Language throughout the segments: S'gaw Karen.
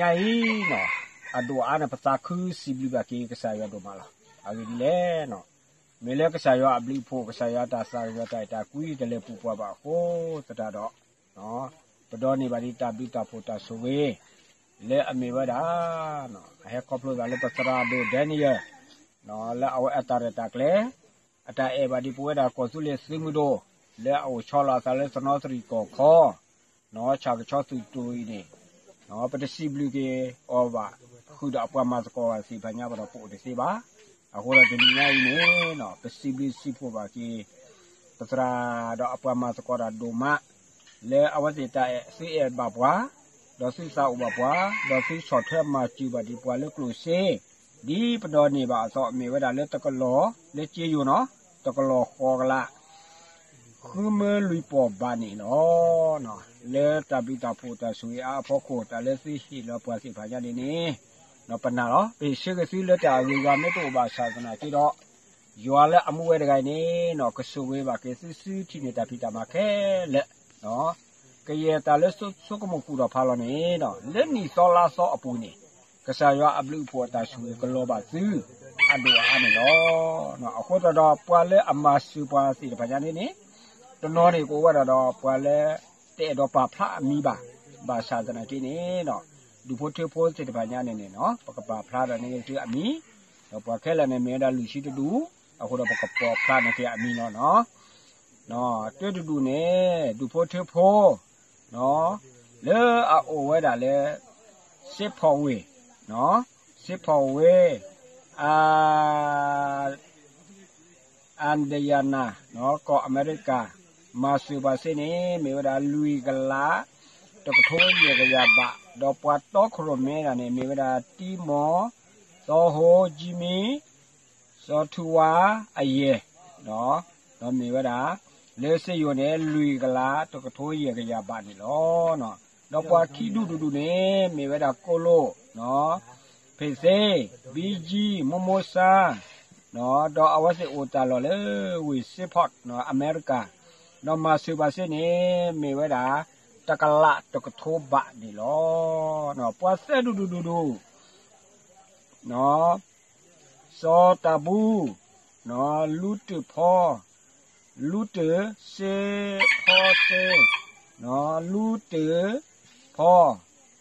အံၤ အဒိၣ်အါန့ၣ် ပသးခုစံးဘျုးဘၣ်က့ၤကစၢ်ယွၤဒိၣ်မးလီၤ. အဂ့ၢ်ဒ်လဲၣ်, မ့ၢ်လၢကစၢ်ယွၤအဘျုးအဖှိၣ် ကစၢ်ယွၤတၢ်သးကညီၤ တၢ်အဲၣ်တၢ်ကွံတလဲၤပူၤပှၤဘၣ်အဃိသတးဒီး ပဒိးန့ၢ်ဘၣ်ဒ်တၢ်ဘျုးတၢ်ဖှိၣ်တၢ်ဆိၣ်ဂ့ၤ လၢအမ့ၢ်ဝဲဒၣ် အဟဲခီဖျိသးလၢပသရၣ်ဒိၣ် Daniel လၢအဝဲအတၢ်ရဲၣ်တၢ်ကျဲၤ အတၢ်အဲၣ်ဘၣ်ဒ်ပဝဲဒၣ်ကီၢ်သူလ့ၤသုးမုၢ်ဒိၣ် လၢအအိၣ်ဆီလီၤအသးလၢသနီသရံၣ်ကီၢ်ခီ ဆၣ်ကဆီသုးတြိၤအံၤန့ၣ် ပတစံးဘျုးက့ၤအီၤဘၣ် ဃုာ်ဒီးအပှၤမၤသကိးသ့ၣ်တဖၣ်ညါဘၣ်ဒီး ပအိၣ်တသ့ဘၣ်. အဃိဒီးတနံၤညါအံၤန့ၣ် ပစံးဘျုးစံးဖှိၣ်ဘၣ်က့ၤ ပသရၣ်ဒီးအပှၤမၤသကိးတၢ်ဒိၣ်မး လၢအဝဲသ့ၣ်တၢ်အဲၣ် သုအဲၣ်ဘၣ်ပှၤ ဒီးသုသးအိၣ်ဘၣ်ပှၤ ဒီးသုဆီၣ်ထွဲမၤစၢၤဘၣ်ဒ်ပှၤလၢကျိၣ်စ့ ဒ်ပဒိးန့ၢ်ဘၣ်အသိး မ့ၢ်ဝဲဒၣ်လၢတကလီၢ် လၢက့ယိၤနီၤ တကလီၢ်ဃိးကလး ဃုမၢလွံၢ်ပီၢ်ဘးန့ၣ်လီၤ. လၢတၢ်ဘျုးတၢ်ဖှိၣ်တၢ်ဆိၣ်ဂ့ၤအါအဖီခိၣ် တၢ်လၢသုဟ့ၣ်လီၤပှၤသ့ၣ်တဖၣ်ညါန့ၣ်န့ၣ် ပနာ်လီၤ. ပဟ့ၣ်ဆၢက့ၤသုလၢတၢ်အဂ့ၤအဂီၢ်မ့ၢ်တအိၣ်ဘၣ်ဆၣ်သနာ်က့ဒီး ယွၤလၢအမူဝဲတဂၤအံၤန့ၣ် ကဆိၣ်ဂ့ၤဘၣ်က့ၤသုစုထံၣ်န့ၢ်တၢ်ဖံးတၢ်မၤခဲလၢာ် ကယဲၢ်တၢ်လၢဆိကမိၣ်ကူၣ်ထီၣ်ဖးလီၤန့ၣ် လၢနံၣ်သီလါသီအပူၤန့ၣ် ကစၢ်ယွၤအဘျုးအဖှိၣ်အတၢ်ဆိၣ်ဂ့ၤကလီၤဘၣ်သု အဒိၣ်အါန့ၣ်လီၤ. အဃိသတးဒီး ပှၤလၢအမၤစၢၤပှၤသ့ၣ်တဖၣ်ညါန့ၣ်န့ၣ် တနီၤန့ၣ်ကအိၣ်ဝဲဒၣ်ဒီး ပှၤလၢတအဲၣ်ဒိးပာ်ဖျါအမံၤဘၣ်. ဘၣ်ဆၣ်သနာ်က့န့ၣ် ဒူၣ်ဖိထၢဖိသ့ၣ်တဖၣ်ညါန့ၣ်န့ၣ် ပကပာ်ဖျါဒီးန့ၢ်က့ၤသုအမံၤ, ဒီးပှၤခဲလၢာ်န့ၣ်မ့ၢ်ဝဲဒၣ်လွံၢ်ဆံတဒူၣ်, အဃိဒီးပကပာ်ဖျါန့ၢ်က့ၤအမံၤလီၤနီၤ. တၢတဒူၣ်န့ၣ် ဒူၣ်ဖိထၢဖိ လၢအအိၣ်ဝဲဒၣ်လၢ စ့ဖီးဝ့ၢ်, စ့ဖီးဝ့ၢ် Indiana ကီၢ်အမဲရကၤ, မၤစၢၤပှၤစ့န့ၣ် မ့ၢ်ဝဲဒၣ်လွံၢ်ကလး တကထိယဲၢ်ကယၤဘး, ဒီးပှၤတီခိၣ်ရိၣ်မဲဒၣ်န့ၣ် မ့ၢ်ဝဲဒၣ် တံမီၤ, စီၤဟိ, ကံမံ, စီၤထူဝါ, အယဲၢ်, ဒီးမ့ၢ်ဝဲဒၣ် လၢစ့ယိၤန့ၣ် လွံၢ်ကလး တကထိယဲၢ်ကယၤဘးန့ၣ်လီၤ. ဒီးပှၤခံဒူၣ်တဒူၣ်န့ၣ် မ့ၢ်ဝဲဒၣ်ကိၣ်လိၣ်, ဖ့ၣ်သ့, ဘံကံ, မိၢ်မိၢ်စါ, ဒီးအဝဲသ့ၣ်အိၣ်တၢ်လီၢ်လၢဝ့ၢ်စ့ဖီး အမဲရကၤ, ဒီးမၤစၢၤပှၤစ့န့ၣ် မ့ၢ်ဝဲဒၣ် တကလးတကထိဘးန့ၣ်လီၤ. ပှၤသၢဒူၣ်ဒူၣ်ဒူၣ်ဒူၣ် စီၤတၢ်ဘူ, လူတၢၣ်ဖီ, လူတၢၣ်, စ့ဖီစ့, လူတၢၣ်ဖီ,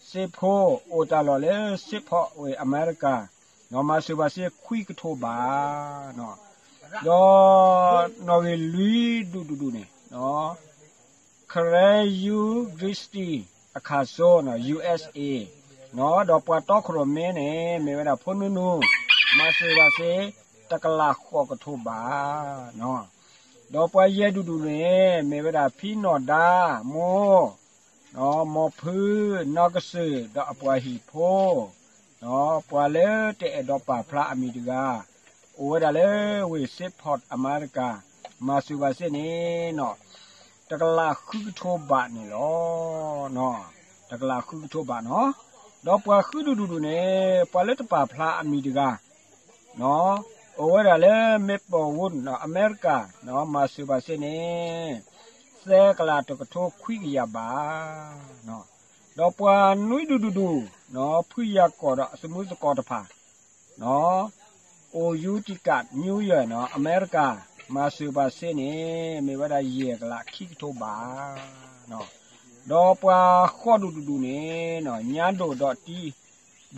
စ့ဖိ, အိၣ်တၢ်လီၢ်လၢစ့ဖီးဝ့ၢ်အမဲရကၤ, မၤစၢၤပှၤစ့ခွံကထိဘး, ဒီးနီၣ်ဂံၢ်လွံၢ်ဒူၣ်ဒူၣ်ဒူၣ်န့ၣ် Craig University အခၣ်စိ USA ဒီးပှၤတီခိၣ်ရိၣ်မဲန့ၣ် မ့ၢ်ဝဲဒၣ်ဖိနူနူ, မၤစၢၤပှၤစ့ တကလးဃိးကထိဘး, ဒီးပှၤယဲၢ်ဒူၣ်ဒူၣ်န့ၣ် မ့ၢ်ဝဲဒၣ်ဖံနီၢ်ဒါ, မိၢ်, မိၢ်ဖု, နီၢ်ကစၢၢ် ဒီးအပှၤဟံၣ်ဖိ, ပှၤလၢတအဲၣ်ဒိးပာ်ဖျါအမံၤတဂၤ အိၣ်ဝဲဒၣ်လၢဝ့ၢ်စ့ဖီးအမဲရကၤ, မၤစၢၤပှၤစ့န့ၣ် တကလးဃုကထိဘးန့ၣ်လီၤ. တကလးဃုကထိဘးနီၤ, ဒီးပှၤဃုဒူၣ်ဒူၣ်ဒူၣ်န့ၣ် ပှၤလၢတပာ်ဖျါအမံၤတဂၤ အိၣ်ဝဲဒၣ်လၢ Maplewood အမဲရကၤ, မၤစၢၤပှၤစ့န့ၣ် သၢကလးတကထိခွံကယၤဘး, ဒီးပှၤနွံဒူၣ်ဒူၣ်ဒူၣ်, ဖုယၤကီၢ်ဒီးအသမုသကိးတဖၣ် အိၣ် Utica, New York အမဲရကၤ, မၤစၢၤပှၤစ့န့ၣ် မ့ၢ်ဝဲဒၣ်ယဲၢ်ကလးခံကထိဘး, ဒီးပှၤဃိးဒူၣ်ဒူၣ်ဒူၣ်န့ၣ် ညါဒိၣ်ဒီး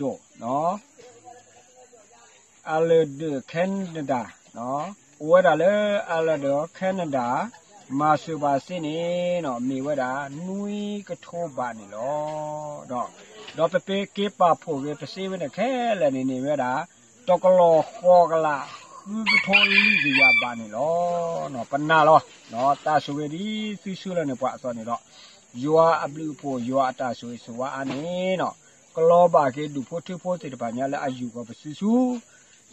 တံဒိၣ် Alberta, Canada, အိၣ်ဝဲဒၣ်လၢ Alberta, Canada, မၤစၢၤပှၤစ့န့ၣ် မ့ၢ်ဝဲဒၣ်နွံကထိဘးန့ၣ်လီၤ. ဒီးပပ့ၤက့ၤပာ်ဖှိၣ်က့ၤပစ့ဝဲန့ၣ်ခဲလၢာ်န့ၣ်န့ၣ်ဝဲဒၣ် တကလီၢ်ဃိးကလးဃုကထိလွံၢ်ကယၤဘးန့ၣ်လီၤ. ပနာ်လီၤ, တၢ်ဆိၣ်ဂ့ၤဒ်သုဆှၢလီၤန့ၢ်ပှၤအသိးန့ၣ်ဒီး ယွၤအဘျုးအဖှိၣ် ယွၤအတၢ်ဆိၣ်ဂ့ၤဆိၣ်ဝါအါန့ၣ် ကလီၤဘၣ်က့ၤဒူၣ်ဖိထၢဖိသ့ၣ်တဖၣ်ညါလၢအယူၢ်ဃီၤပစုဆူ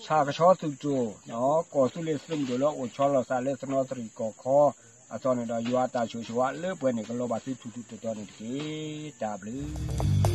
ဆၣ်ကဆီသုးတြိၤ, ကီၢ်သူလ့ၤသုးမုၢ်ဒိၣ်လၢအိၣ်ဆီလီၤသးလၢသနီသရံၣ်ကီၢ်ခီအသိးန့ၣ်ဒီး ယွၤအတၢ်ဆိၣ်ဂ့ၤဆိၣ်ဝါလၢပှဲၤန့ၣ် ကလီၤဘၣ်သုထူၣ်ထူၣ်တီၤတီၤန့ၣ်တက့ၢ်. တၢ်ဘျုး